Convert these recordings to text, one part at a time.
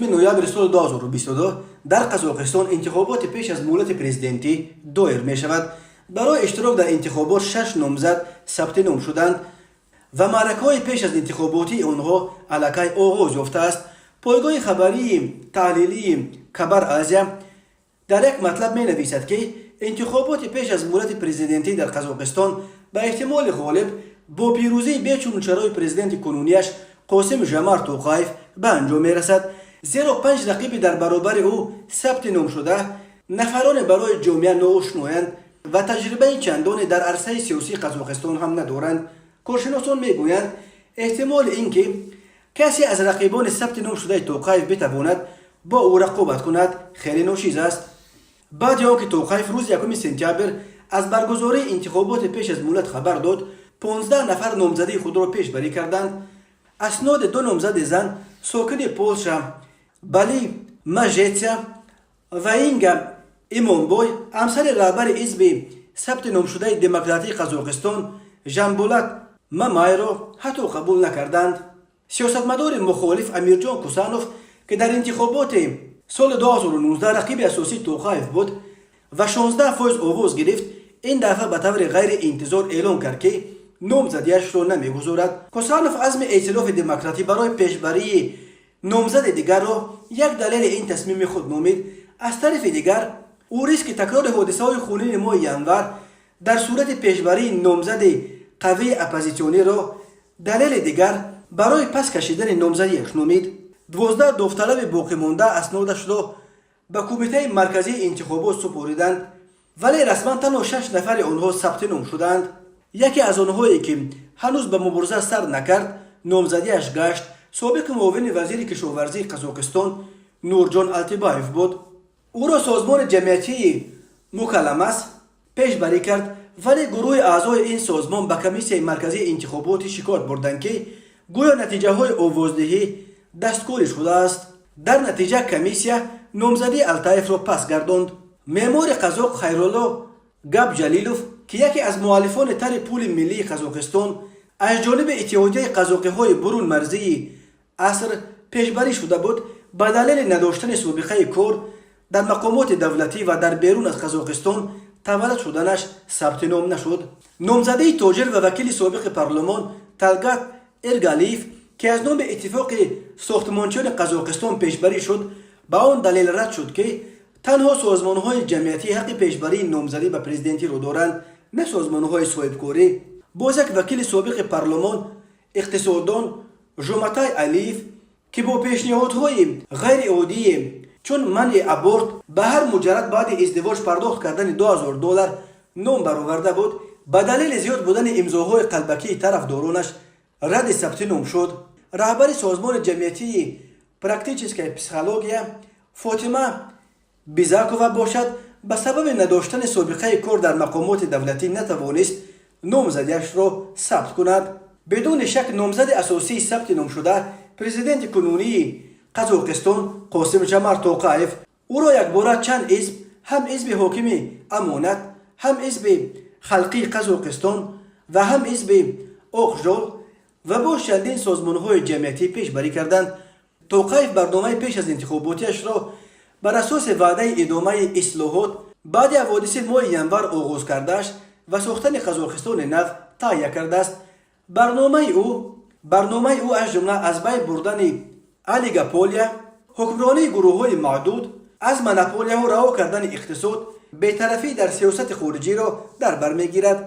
Ноябри соли 2022 дар Қазоқистон интихоботи пеш аз муҳлати президентӣ доир мешавад. Барои иштирок дар интихобот шаш номзад сабти ном шуданд ва маъракаҳои пеш аз интихоботии онҳо аллакай оғоз ёфтааст. Пойгоҳи хабарии таҳлилии Кабар Азия дар як матлаб менависад, ки интихоботи пеш аз муҳлати президентӣ дар Қазоқистон ба эҳтимоли ғолиб бо пирӯзии бечуну чарои президенти кунунияш Қосим Жомарт Тоқаев ба анҷом мерасад, зеро панҷ рақиби дар баробари ӯ сабти ном шуда нафароне барои ҷомеа ноошноянд ва таҷрибаи чандоне дар арсаи сиёсии Қазоқистон ҳам надоранд. Коршиносон мегӯянд, эҳтимоли ин ки касе аз рақибони сабти ном шудаи Тоқаев битавонад бо ӯ рақобат кунад, хеле ночиз аст. Баъди он ки Тоқаев рӯзи 1 сентябр аз баргузории интихоботи пеш аз муҳлат хабар дод, 15 нафар номзадии худро пешбарӣ карданд. Асноди ду номзади зан, сокини Полша Бали Мажетса ва Инга Имонбой, ҳамсари раҳбари ҳизби сабти номшудаи Демократии Қазоқистон Жанболат Мамайро ҳатто қабул накарданд. Сиёсатмадори мухолиф Амирҷон Кусанов, ки дар интихоботи соли 2019 рақиби асосии Тоқаев буд ва 16% овоз гирифт, ин дафъа ба таври ғайриинтизор эълон кард, ки номзадиашро намегузорад. Кусанов азми Эътилофи Демократӣ барои пешбарии номзади дигарро як далели ин тасмими худ номид. Аз тарафи дигар, ӯ риски такрори ҳодисаҳои хунини моҳи январ дар сурати пешбарии номзади қавии оппозитсиониро далели дигар барои пас кашидани номзадиаш номид. 12 довталаби боқимонда аснодашро ба Кумитаи марказии интихобот супориданд, вале расман танҳо шаш нафари онҳо сабти ном шуданд. Яке аз онҳое, ки ҳанӯз ба мубориза сар накард, номзадиаш гашт, собиқи муовини вазири кишоварзии Қазоқистон Нурҷон Алтибаев буд. Ӯро созмони ҷамъиятии Мукаламас пешбарӣ кард, вале гурӯҳи аъзои ин созмон ба Комиссияи марказии интихоботӣ шикоят бурданд, ки гӯё натиҷаҳои овоздиҳӣ дасткорӣ шудааст. Дар натиҷа комиссия номзадии Алтаевро пас гардонд. Меъмори қазоқ Хайрулло Габҷалилов, ки яке аз муаллифони тарҳи пули миллии Қазоқистон аз ҷониби Иттиҳодияи қазоқиҳои бурунмарзии Аср пешбарӣ шуда буд, ба далели надоштани собиқаи кор дар мақомоти давлатӣ ва дар берун аз Қазоқистон таваллуд шуданаш сабти ном нашуд. Номзадии тоҷир ва вакили собиқи парлумон Талгат Эргалиев, ки аз номи Иттифоқи сохтмончиёни Қазоқистон пешбарӣ шуд, ба он далел рад шуд, ки танҳо созмонҳои ҷамъиятӣ ҳаққи пешбарии номзадӣ ба президентиро доранд, на созмонҳои соҳибкорӣ. Боз як вакили собиқи парлумон, иқтисоддон Жуматай Алиев, ки бо пешниҳодҳои ғайриоддие, чун манъи аборт, ба ҳар муҷаррад баъди издивоҷ пардохт кардани 2000 доллар ном бароварда буд, ба далели зиёд будани имзоҳои қалбакии тарафдоронаш радди сабти ном шуд. Раҳбари созмони ҷамъиятии «Практическая психология» Фотима Бизакова бошад, ба сабаби надоштани собиқаи кор дар мақомоти давлатӣ натавонист номзадиашро сабт кунад. Бидуни шак, номзади асосии сабти номшуда президенти кунунии Қазоқистон Қосим Жомарт Тоқаев. Ӯро якбора чанд ҳизб, ҳам ҳизби ҳокими Амонат, ҳам ҳизби Халқии Қазоқистон ва ҳам ҳизби Оқжол ва боз чандин созмонҳои ҷамъиятӣ пешбарӣ карданд. Тоқаев барномаи пеш аз интихоботиашро бар асоси ваъдаи идомаи ислоҳот баъди ҳаводиси моҳи январ оғоз кардааш ва сохтани Қазоқистони нав таҳия кардааст. Барномаи ӯ аз ҷумла аз байн бурдани олигополия, ҳукмронии гурӯҳҳои маъдуд, аз монополияҳо раҳо кардани иқтисод, бетарафӣ дар сиёсати хориҷиро дар бар мегирад.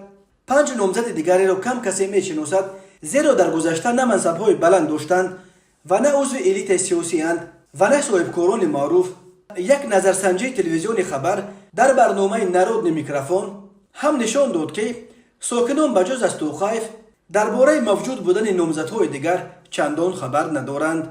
Панҷ номзади дигареро кам касе мешиносад, зеро дар гузашта на мансабҳои баланд доштанд ва на узви элитаи сиёсиянд ва на соҳибкорони маъруф. Як назарсанҷии телевизиони Хабар дар барномаи «Народный микрофон» ҳам нишон дод, ки сокинон ба ҷуз аз Тоқаев дар бораи мавҷуд будани номзадҳои дигар чандон хабар надоранд.